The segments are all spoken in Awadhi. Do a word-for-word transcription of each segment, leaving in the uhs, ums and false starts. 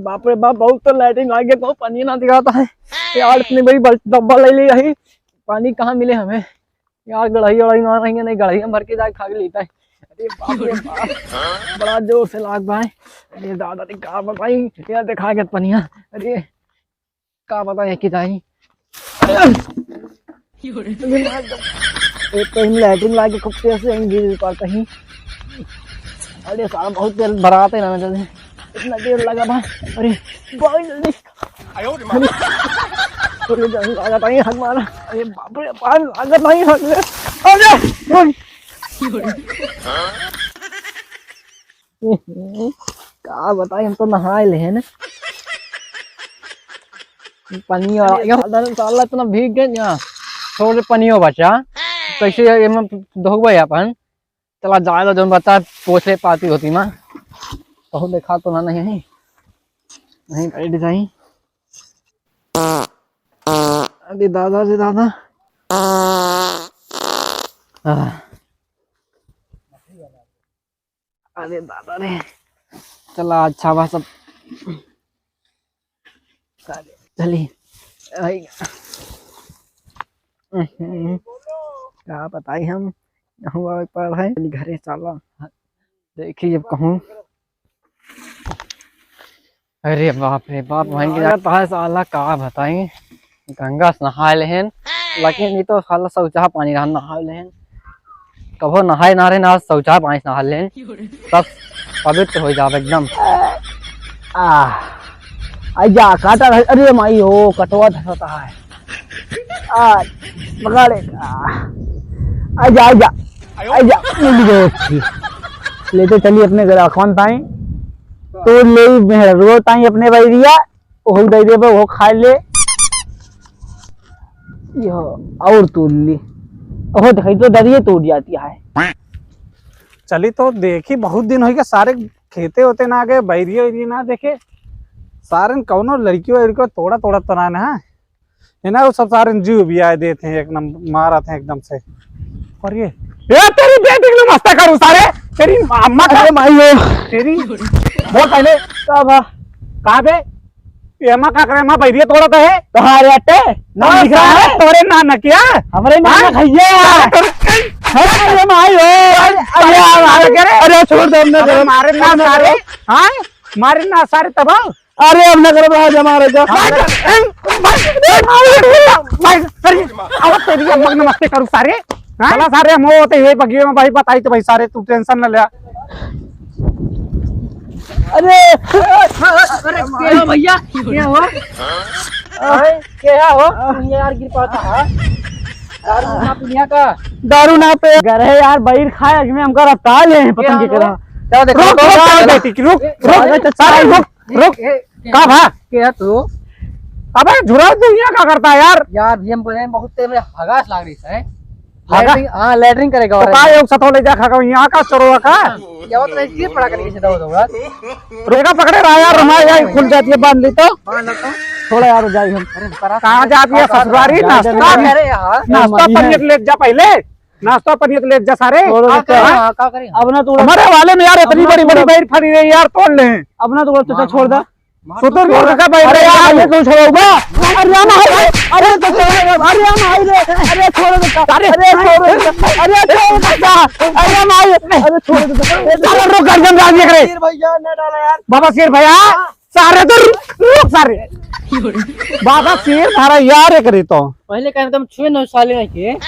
बाप रे बाप, बहुत तो लैट्रिन लाग गया, बहुत पानी ना दिखाता है यार। इतनी बड़ी बल-, डब्बा ले ली रही, पानी कहाँ मिले हमें यार? गड़ही वड़ही ना रही है, नहीं गड़ही में भर के जाके खा के लेता है। अरे बाप रे बाप, बड़ा जोर से लाग भाई। अरे दादा रे, का बताई यार, देखा के पनिया। अरे का बताई कि ताई, एक तो हम लैट्रिन लाग के खूब तेज से हम गिर पड़ते ही। अरे साला, बहुत तेल भराते ना जल्दी, इतना देर लगा भाई। अरे बहुत जल्दी, अरे, अरे जल्दी लगा ताई, हक मारा। अरे बाप रे बाप, लगा ताई, हक ले। अरे ओए। का बताई, हम तो नहाए लेहेन। पनिया, अरे, यहाँ साला इतना भीग गए यहाँ, थोड़े पनियो बचा, कैसे ये में धोबे अपन। चला जाए ला, जौन बचा पोछे पाती होती माँ, कहूँ देखा तो ना नहीं, नहीं बैठ जाई। अरे दादा रे दादा। आह। अरे दादा रे, चला अच्छा बा सब। चली, आई। का बताई हम, हुआ पड़ है, चली घरे चला। देखी अब कहूँ। अरे बाप रे बाप, वहीं के लागत है साला, का बताई, गंगा से नहाए लेहेन, लेकिन ये तो साला शौचा पानी रहा, नहाए लेहेन। कभो नहाए ना रहे, ना शौचा पानी से नहाए लेहेन, सब पवित्र हो जावे एकदम। आ, आई जा, काटा रहे, अरे माई हो, कटवा धरता है। आ, पकड़े, आ, आई जा, आई जा, आई जा, मिल गए। लेते चली अपने घर, कौन ताई? तो ले मेहरुआ ताई अपने बैरिया, ओहो दे देबे, ओहो खा ले। यो, और तोड़ ली। ओहो, देखई तो दरिये टूट जाती है। चली तो देखी, बहुत दिन होइ गए, सारे खेते होते ना गए, बैरिये वैरिये ना देखे। सारे कौनो लड़की वड़की तोड़ा तोड़ा तो ना ना। है ना, वो सब सारे जीव भी आए देते हैं, एक नंबर मारत हैं एकदम से। और ये, ए, तेरी बेटी के मस्ता करूँ सारे, तेरी अम्मा का अरे माई हो। तेरी, बोल पहले। का बा? का बे? ये अम्मा का करे, अम्मा बैरिये तोड़त है। तोहारे अट्टे? नाम हाँ, लिखा है? सारे तोरे ना न किया? हमरे नाम हाँ? ना खइया। अरे, अरे, अरे, माई हो। अरे, अरे, अरे, अरे, अरे, छोड़ दो, हमने अरे, करो। मारे ना हमने सारे, करो। हाँ? मारे ना सारे तब। अरे, अब न करो, आज हमारे घर। भाई, भाई, भाई, भाई, अरे, अब तेरी अम्मा के नमस्ते करूँ सारे। हाँ? चला सारे, हम होते हुए बगिए में भाई बताई तो भाई सारे, तू tension न ले। अरे, अरे, क्या हो भैया? क्या हो? अरे, क्या हो? तू यार गिर पड़ता है। दारू ना पीनिया का? दारू ना पे। अरे यार, बैर खाए, अजमे हमका रफ्तार ले हैं, पतंग की तरह। क्या देखो? रुक, रुक, रुक, रुक, बेटी, रुक, रुक, अरे, तो सारे रुक। रुक, ए, ए, का भा? के है तू? अबे झुरल तू यहाँ का करता है यार? यार, भैया हम बोले हैं, बहुत तेज में हगास लाग रही है। हगा? लैट्रिन, हाँ, लैट्रिन करेगा तो और का है। एक सथो ले जा खा, यहाँ का चोरवा का? हाँ, क्या होता है, इसलिए पड़ा करेंगे सीधा होता होगा। रोका पकड़े रहा यार, हमारे यहाँ खुल जाती है, बांध ली तो। बांध लो तो। थोड़ा यार जाए हम। अरे, करा कहाँ जाती है कहाँ ससुरारी? कहाँ नाश्ता, कहाँ कह रहे हैं यार? नाश्ता अरे, पनीर ले जा पहले। नाश्ता पनिया तो ले जा सारे। छोड़ दे, हाँ, का करी? हाँ, का करी? अब ना तोड़। हमारे वाले में यार इतनी अब ना बड़ी बड़ी तोड़। बैर फड़ी रही यार, तोड़ ले। अब ना तोड़, चाचा, मार, छोड़ दे। मार, मार। सुतुर मुर्ग का बैर अरे यार, यार। ये तू छोड़ो बा। अरे यार, मार, अरे तो छोड़, अरे यार, मार रे। अरे छोड़ दे, अरे अरे छोड़ दे, अरे छोड़ दे, अरे मार, अरे छोड़ दे। चलो, रुक, गर्दन डाल दिया करे। शेर भैया, ना डाला यार। बाबा शेर भैया, हाँ। सारे तो रुक, रुक सारे। बाबा शेर धारा यार एक रही तो। पहले कहने तुम छुए नौ साल नहीं किए।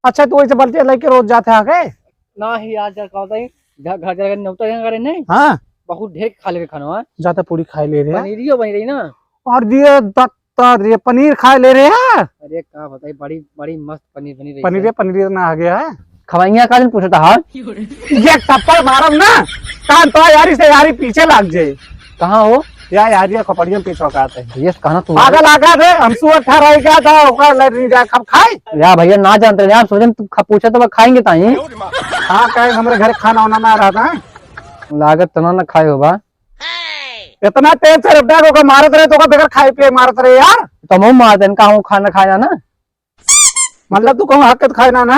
अच्छा, तू ऐसे बाल्टी लेके रोज जाते आगे? नाही यार, जरा कहता ही, घर, घर जाके न्योता जगह करे नहीं? हाँ। बहुत ढेर खा लेके खाना है। ज्यादा पूरी खाए ले रहे हैं। पनीरियो बन रही ना। और दिए दत्ता रे, पनीर खाए ले रहे हैं। अरे का बताई, बड़ी, बड़ी मस्त पनीर बनी रही पनीर है। पनीर ना आ गया है। खवाइया का दिन पूछता है। ये थप्पड़ मारब ना, कान तो यारी से यारी पीछे लाग जाए। कहाँ हो? या यार, ये खोपड़ियों पे चौकात है। ये कहना तू पागल आका थे, हम सुअर ठहराई का था, ओकर लैट्रिन जाए, खब खाए। या भैया ना जानते रहे, आप सोचे तू खब पूछे तो वो खाएंगे ताई। हाँ, कहे हमारे घर खाना वाना ना रहता है। लागत तना ना खाए हो बा। इतना तेज से रफ्तार ओकर मारत रहे, तो ओकर बगैर खाए पिए मारत रहे यार। तो हम मार देन का, हम खाना खाया ना। मतलब तू कहूँ हक के तो खाए ना, ना?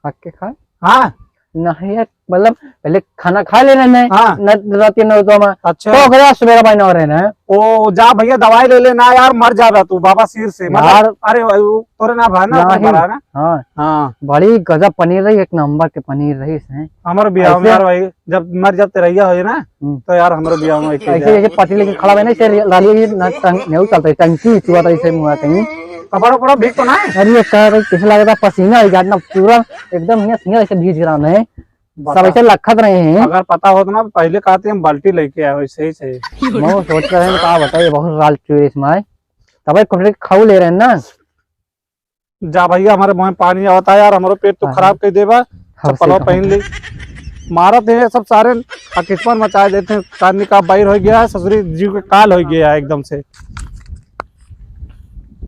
हक के खाए? हाँ। नहीं यार, मतलब पहले खाना खा ले रहे हैं, हाँ। न-, रात के नौ तो में। अच्छा। तो ओकरे बाद सुबेरा भाई ना हो रहे हैं। ओ, जा भैया, दवाई ले ले ना यार, मर जाबे तू बाबा सिर से, मतलब, यार। अरे भाई, वो तोरे ना भाई ना, ओकरे नहीं। भरा ना। हाँ। हाँ। बड़ी गजब पनीर रही, एक नंबर के पनीर रही इसमें। हमर बियाह में ऐसे यार भाई, जब मर जब तेरैया हो ना, हम्म। तो यार हमरो बियाह में ऐसे ऐसे, जाए। ऐसे पति लेके खड़ा है ना, इसे लाली ये ना टंग-, नहीं चलता है, टंकी चुआ था इसे मुआ कहीं। कपड़ा उपड़ा भीग तो ना है? अरे ये कह रही, कैसे लग रहा पसीना हो गया ना, पूरा एकदम हियाँ से हियाँ ऐसे भीज रहा है। बता। सब ऐसे लखत रहे हैं। अगर पता होत ना, पहले कहते हम बाल्टी लेके आए, वैसे ही सही। मैं सोच रहे हैं, का बताइए, बहुत साल चुए इसमें आए। तब एक कुंडली खाऊ ले रहे हैं ना। जा भैया, हमारे मुँह में पानी आवता है यार, हमारो पेट तो अरे। खराब कर देबा। हाँ, चप्पलवा सही पहन कहा। ले। मारत हैं सब सारे, अकिस्मत मचा देते हैं। कान का बाहर हो गया है, ससुरी जीव के काल हो गया है एकदम से।